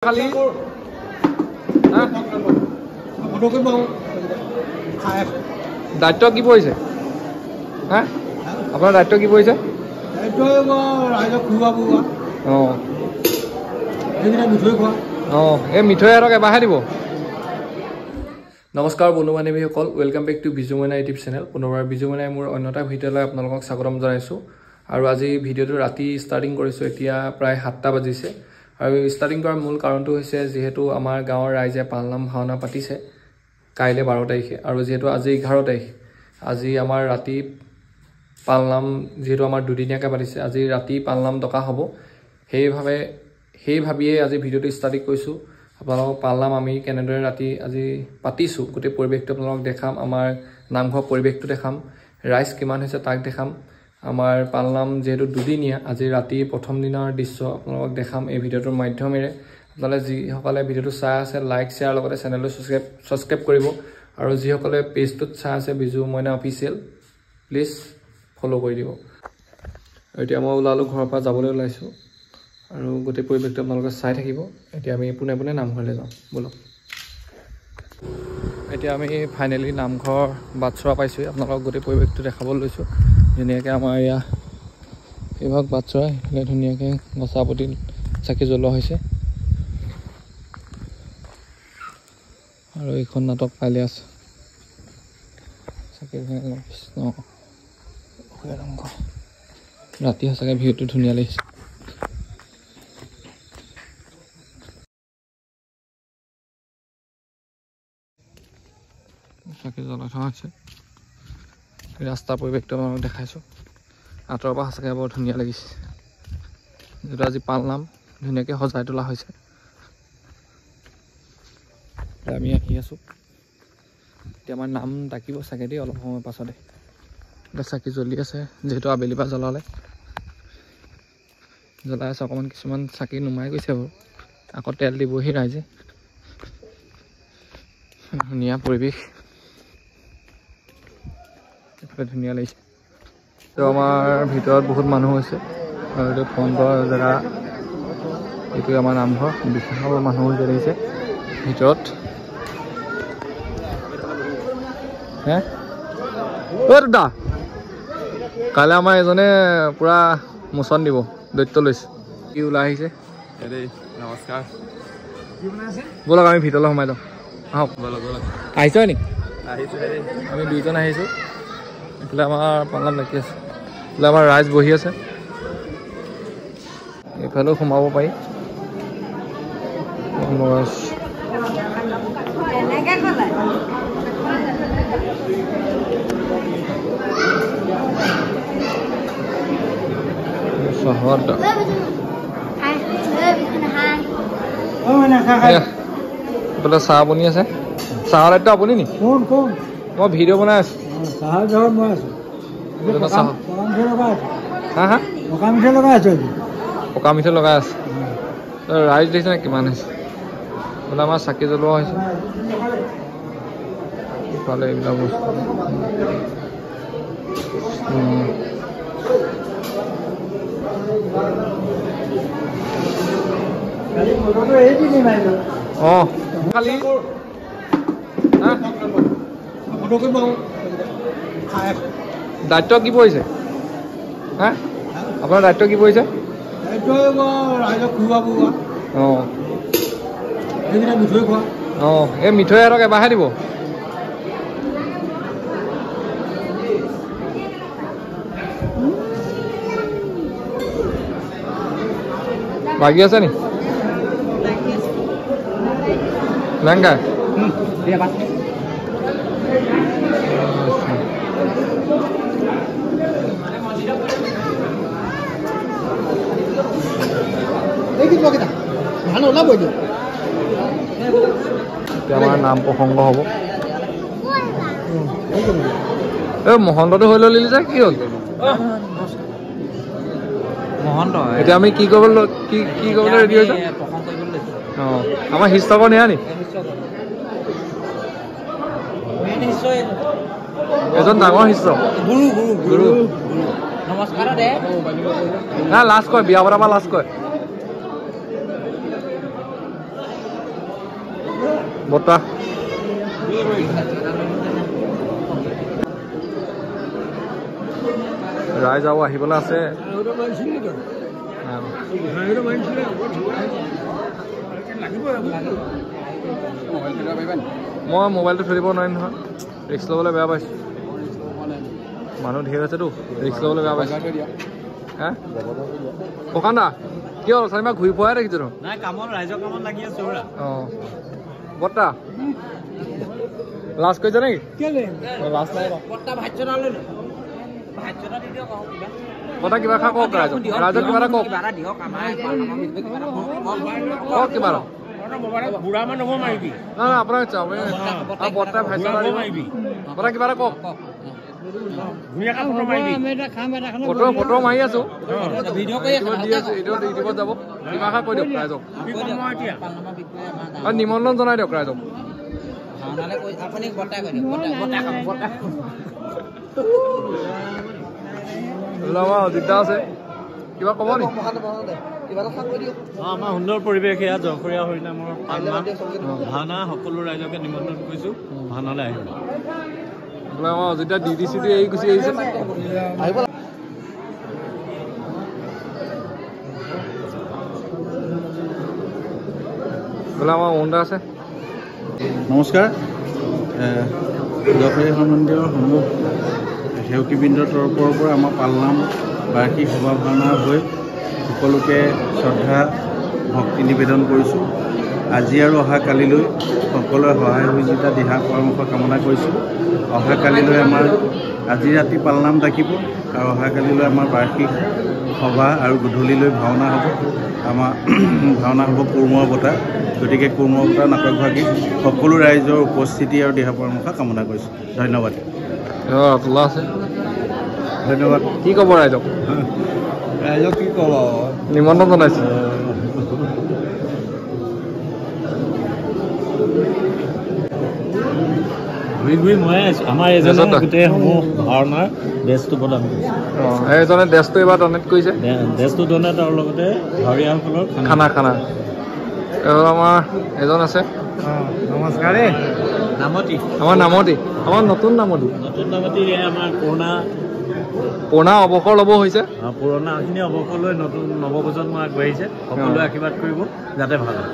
খালি দায়িত্ব কি পৰিছে? হা, আপোনাৰ দায়িত্ব কি পৰিছে? অঁ অঁ, এই মিঠৈ আৰু এবাৰহে দিব। নমস্কাৰ বন্ধু বান্ধৱীসকল, welcome back to Biju Moina YouTube channel. পুনৰবাৰ বিজু মইনাই মোৰ অন্য এটা ভিডিঅ'লৈ আপোনালোকক স্বাগতম জনাইছোঁ। আৰু আজি ভিডিঅ'টো ৰাতি ষ্টাৰ্টিং কৰিছোঁ, এতিয়া প্ৰায় 7টা বাজিছে। আৰু ষ্টাৰ্টিং কৰাৰ মূল কাৰণটো হৈছে যিহেতু আমাৰ গাঁৱৰ ৰাইজে পালনাম ভাওনা পাতিছে কাইলৈ 12 তাৰিখে, আৰু যিহেতু আজি 11 তাৰিখ, আজি আমাৰ ৰাতি পালনাম, যিহেতু আমাৰ দুদিনীয়াকৈ পাতিছে, আজি ৰাতি পালনাম ডকা হ'ব। সেই ভাবিয়েই আজি ভিডিঅ'টো ষ্টাৰ্টিং কৰিছোঁ। আপোনালোকক পালনাম আমি কেনেদৰে ৰাতি আজি পাতিছোঁ গোটেই পৰিৱেশটো আপোনালোকক দেখাম, আমাৰ নামঘৰ পৰিৱেশটো দেখাম, ৰাইজ কিমান হৈছে তাক দেখাম। আমাৰ পালনাম যিহেতু দুদিনীয়া, আজি ৰাতি প্ৰথম দিনৰ দৃশ্য আপোনালোকক দেখাম এই ভিডিঅ'টোৰ মাধ্যমেৰে। আপোনালোকে যিসকলে ভিডিঅ'টো চাই আছে লাইক শ্বেয়াৰ লগতে চেনেলটো ছাবস্ক্ৰাইব কৰিব, আৰু যিসকলে পেজটোত চাই আছে বিজু মইনা অফিচিয়েল, প্লিজ ফ'ল' কৰি দিব। এতিয়া মই ওলালোঁ, ঘৰৰ পৰা যাবলৈ ওলাইছোঁ, আৰু গোটেই পৰিৱেশটো আপোনালোকে চাই থাকিব। এতিয়া আমি পোনে পোনে নামঘৰলৈ যাওঁ ব'লক। এতিয়া আমি ফাইনেলি নামঘৰ বাটচৰা পাইছোঁ, আপোনালোকক গোটেই পৰিৱেশটো দেখাব লৈছোঁ। ধুনীয়াকৈ আমাৰ এয়া এইভাগ বাটচৰা, সেইফালে ধুনীয়াকৈ গছা প্ৰতি চাকি জ্বলোৱা হৈছে। আৰু এইখন নাটক কাইলৈ আছে। চাকি কৃষ্ণ ৰাতি সঁচাকৈ ভিউটো ধুনীয়া লাগিছে। চাকি জ্বলাই থোৱা হৈছে। ৰাস্তাৰ পৰিৱেশটো আপোনালোক দেখাইছোঁ, আঁতৰৰ পৰা সঁচাকৈ বৰ ধুনীয়া লাগিছে। যিটো আজি পালনাম ধুনীয়াকৈ সজাই তোলা হৈছে। আমি আহি আছোঁ, এতিয়া আমাৰ নাম ডাকিব চাগে দেই অলপ সময় পাছতে। এতিয়া চাকি জ্বলি আছে, যিহেতু আবেলিৰ পৰা জ্বলালে, জ্বলাই আছে। অকণমান কিছুমান চাকি নুমাই গৈছে বাৰু, আকৌ তেল দিবহি ৰাইজে। ধুনীয়া পৰিৱেশ, এইফালে ধুনীয়া লাগিছে। তো আমাৰ ভিতৰত বহুত মানুহ হৈছে, আৰু এইটো ফ্ৰণ্টৰ জেগা, এইটো আমাৰ নামঘৰ, বিশাল মানুহ হৈছে লাগিছে ভিতৰত। হে অ' দাদা, কাইলৈ আমাৰ এজনে পূৰা মোচন দিব, দৈত্য লৈছে, কি ওলাই আহিছে। নমস্কাৰ, ব'লক আমি ভিতৰলৈ সোমাই যাওঁ। আহক, আহিছ নি? আমি দুইজন আহিছোঁ। এইফালে আমাৰ পালনাম লাগি আছে, এইফালে আমাৰ ৰাইজ বহি আছে, এইফালেও সোমাব পাৰি। চহৰত এইফালে চাহ বনি আছে। চাহৰ দায়িত্ব আপুনি নি? মই ভিডিঅ' বনাই আছোঁ। হা হা, পকা মিঠৈ লগাই আছে। ৰাইজ দেখিছে কিমান হৈছে। বোলে আমাৰ চাকি জ্বলোৱা হৈছে। ইফালে এইবিলাক বস্তু। অঁ খালি দায়িত্ব কি পৰিছে? হা, আপোনাৰ দায়িত্ব কি পৰিছে? অঁ অঁ, এই মিঠৈ আৰু এবাৰহে দিব। বাকী আছে নি? লেংগা এতিয়া আমাৰ নাম প্ৰসংগ হ'ব। এই মহন্তটো হৈ ললি যে কি হ'ল? মহন্ত এতিয়া আমি কি কৰিবলৈ কি কি কৰিবলৈ ৰেডি হৈছে? অঁ, আমাৰ শিষ্যকৰ নিয়া নি? এজন ডাঙৰ শিষ্য, গুৰু গুৰু গুৰু। নমস্কাৰ দে। না লাজ কয়, বিয়া পতাৰ পৰা লাজ কয়। বৰ্তা ৰাইজ আৰু আহিবলৈ আছে। মই মোবাইলটো থৈ দিব নোৱাৰিম নহয়, ৰিক্স ল'বলৈ বেয়া পাইছোঁ। মানুহ ধেৰ আছেতো, ৰিক্স ল'বলৈ বেয়া পাইছোঁ। হা প্ৰশান্ত দা কিয় চাৰিমাহ ঘূৰি ফুৰাই দেখিছোঁ দেখোন। অঁ বৰ্তা লাজ কৰিছে নেকি? লাজ নাই। বৰ্তা কিবা খা কওক, ৰাইজক ৰাইজক কিবা এটা কওক, কওক কিবা এটা। না না আপোনাৰ বৰ্তাই ভাষ্য বৰ্তা কিবা এটা কওক। ফটো ফটো মাৰি আছো, দি আছো, এইটো ইউটিউবত যাব। কিবা এষাৰ কৈ দিয়ক ৰাইজক, আৰু নিমন্ত্ৰণ জনাই দিয়ক ৰাইজক। অজিত আছে, কিবা ক'ব নি? আমাৰ সুন্দৰ পৰিৱেশ এয়া জখৰীয়া হৰিনামৰ ভাওনা, সকলো ৰাইজকে নিমন্ত্ৰণ কৰিছোঁ, ভাওনালৈ আহিব। আমাৰ Ayodhya D D C D এৰি গুচি আহিছে। বোলে আমাৰ অৰুণদা আছে। নমস্কাৰ। জখৰীয়া হৰি মন্দিৰৰ সমূহ সেৱকীবৃন্দৰ তৰফৰ পৰা আমাৰ পালনাম বাৰ্ষিক সভা ভাওনা হৈ সকলোকে শ্ৰদ্ধা ভক্তি নিবেদন কৰিছোঁ। আজি আৰু অহাকালিলৈ সকলোৱে সহায় সহযোগিতা দিহা পৰামৰ্শ কামনা কৰিছোঁ। অহাকালিলৈ আমাৰ আজি ৰাতি পালনাম থাকিব আৰু অহাকালিলৈ আমাৰ বাৰ্ষিক সভা আৰু গধূলিলৈ ভাওনা হ'ব। আমাৰ ভাওনা হ'ব কুৰ্ম অৱতাৰ, গতিকে কুৰ্ম অৱতাৰ নাটকভাগী সকলো ৰাইজৰ উপস্থিতি আৰু দিহা পৰামৰ্শ কামনা কৰিছোঁ। ধন্যবাদ। আছে ধন্যবাদ। কি ক'ব ৰাইজক? ৰাইজক কি ক'ব, নিমন্ত্ৰণ জনাইছোঁ। ঘূৰি ঘূৰি মই আছোঁ। আমাৰ এজনে গোটেই সমূহ ভাওনাৰ ড্ৰেছটো প্ৰদান কৰিছে। এইজনে ড্ৰেছটো এইবাৰ ডনেট কৰিছে, ড্ৰেছটো ডনেট আৰু লগতে ভাৱৰীয়াসকলৰ খানা খানা। আমাৰ এজন আছে। নমস্কাৰ। নামতি, আমাৰ নামতি, আমাৰ নতুন নামতি, নতুন নামতি আমাৰ পুৰণা পুৰণা অৱসৰ ল'ব হৈছে। পুৰণাখিনি অৱসৰ লৈ নতুন নৱপ্ৰজন্ম আগবাঢ়িছে। সকলোৱে আশীৰ্বাদ কৰিব যাতে ভাল হয়।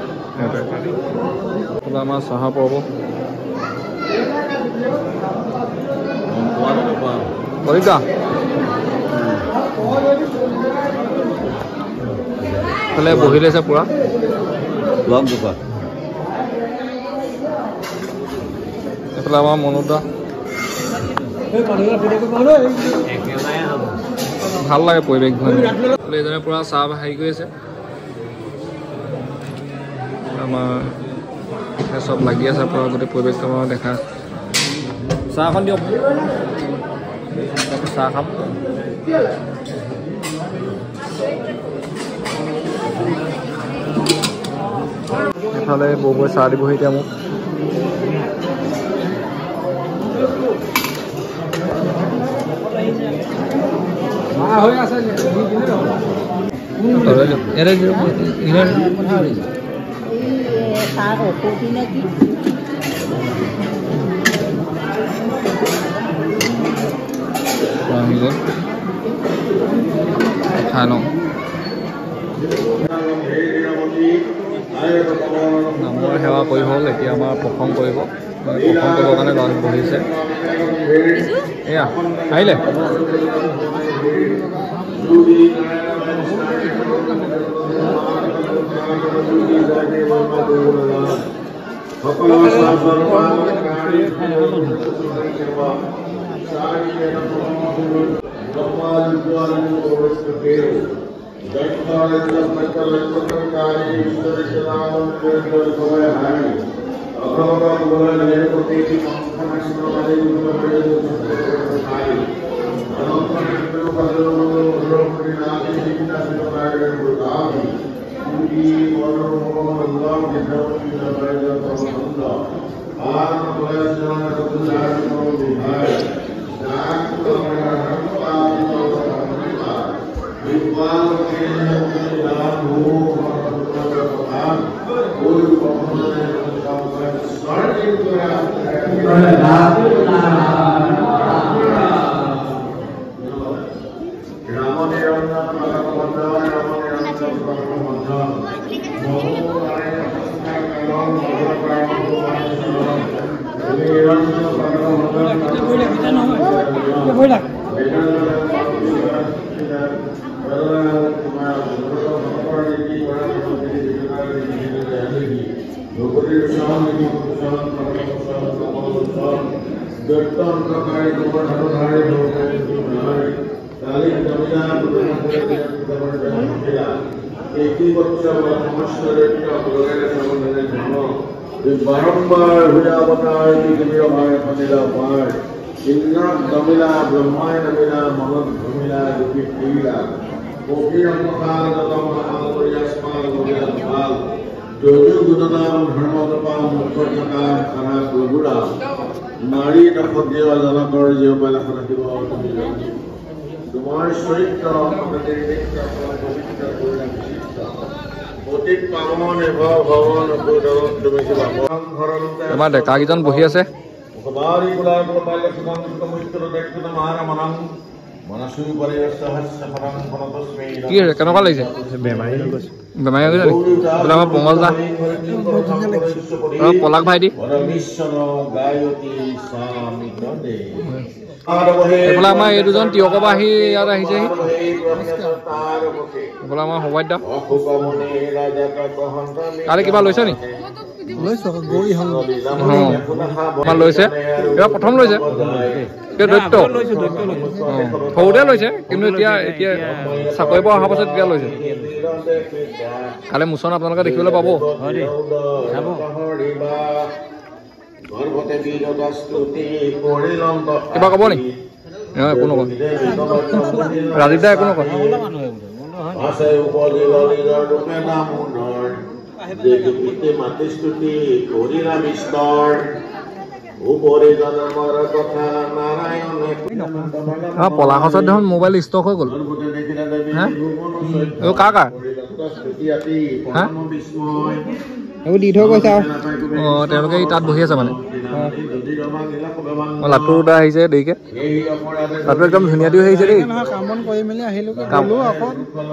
আমাৰ চাহা পৰ্ব ফালে বহি লৈছে পুৰা। এইফালে আমাৰ মনোদা। ভাল লাগে পৰিৱেশ। এজনে পুৰা চাহ হেৰি কৰি আছে। আমাৰ চব লাগি আছে পুৰা গোটেই পৰিৱেশটো আমাৰ দেখা। চাহখন দিয়ক, চাহ খাম। এইফালে বৌবৈ চাহ দিবহি এতিয়া মোক। খাই লওঁ। নামৰ সেৱা কৰি হ'ল, এতিয়া আমাৰ প্ৰসংগ কৰিব। প্ৰসংগ কৰিবৰ কাৰণে ল'ৰা বহিছে। এয়া আহিলে। বাৰম্বাৰ হইয়া অবতাৰ পৃথিবীৰ পাৰ ইন্দ্ৰ দমিলা ব্ৰহ্মায় নমিলা মনত ভূমিলা ৰূপী ক্ৰীড়া নাৰী জনকৰ তোমাৰ চৰিত্ৰ আমাৰ ডেকাকেইজন বহি আছে। কি হৈছে, কেনেকুৱা লাগিছে? বেমাৰী হৈ গৈছে বোলে আমাৰ পংকজ দা, পলাশ ভাইটি, এইফালে আমাৰ এই দুজন তিয়কৰ পৰা আহি ইয়াত আহিছেহি। এইফালে আমাৰ সবাইত দা। কালি কিবা লৈছে নি? আমাৰ লৈছে, এইবাৰ প্ৰথম লৈছে। দৈত্য সৰুতে লৈছে, কিন্তু এতিয়া এতিয়া চাকৰিৰ পৰা অহাৰ পাছত এতিয়া লৈছে। কালি মোচন আপোনালোকে দেখিবলৈ পাব। কিবা ক'ব নি? একো নকয় ৰাজীৱ দা, একো নকয়। পলাশত দেখোন মোবাইল ষ্টক হৈ গ'ল। কাৰ কাৰ অঁ, তেওঁলোকে তাত বহি আছে মানে। অঁ, লাটুৰ দা আহিছে দেৰিকে। লাটু একদম ধুনীয়া দি আহিছে দেই।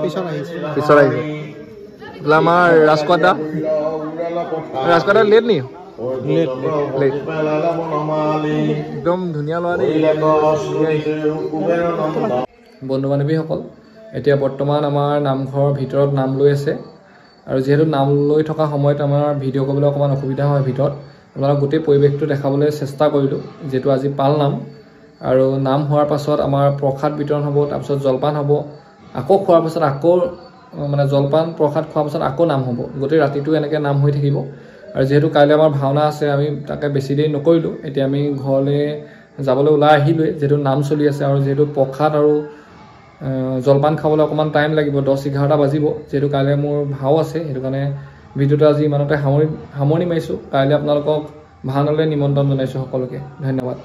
পিছত আহিছে। এইফালে আমাৰ ৰাজকোৱা দা, ৰাজকোৱা দা লেট নি? লেট। একদম ধুনীয়া ল'ৰা দেই। বন্ধু বান্ধৱীসকল, এতিয়া বৰ্তমান আমাৰ নামঘৰৰ ভিতৰত নাম লৈ আছে। আৰু যিহেতু নাম লৈ থকা সময়ত আমাৰ ভিডিঅ' কৰিবলৈ অকণমান অসুবিধা হয় ভিতৰত, আপোনালোক গোটেই পৰিৱেশটো দেখাবলৈ চেষ্টা কৰিলোঁ। যিহেতু আজি পালনাম, আৰু নাম হোৱাৰ পাছত আমাৰ প্ৰসাদ বিতৰণ হ'ব, তাৰপিছত জলপান হ'ব, আকৌ খোৱাৰ পাছত আকৌ মানে জলপান প্ৰসাদ খোৱাৰ পাছত আকৌ নাম হ'ব। গোটেই ৰাতিটো এনেকৈ নাম হৈ থাকিব। আৰু যিহেতু কাইলৈ আমাৰ ভাওনা আছে, আমি তাকে বেছি দেৰি নকৰিলোঁ। এতিয়া আমি ঘৰলৈ যাবলৈ ওলাই আহিলোঁৱেই, যিহেতু নাম চলি আছে। আৰু যিহেতু প্ৰসাদ আৰু জলপান খাবলৈ অকণমান টাইম লাগিব, 10-11টা বাজিব। যিহেতু কাইলৈ মোৰ ভাও আছে, সেইটো কাৰণে ভিডিঅ'টো আজি ইমানতে সামৰণি মাৰিছোঁ। কাইলৈ আপোনালোকক ভাওনালৈ নিমন্ত্ৰণ জনাইছোঁ সকলোকে। ধন্যবাদ।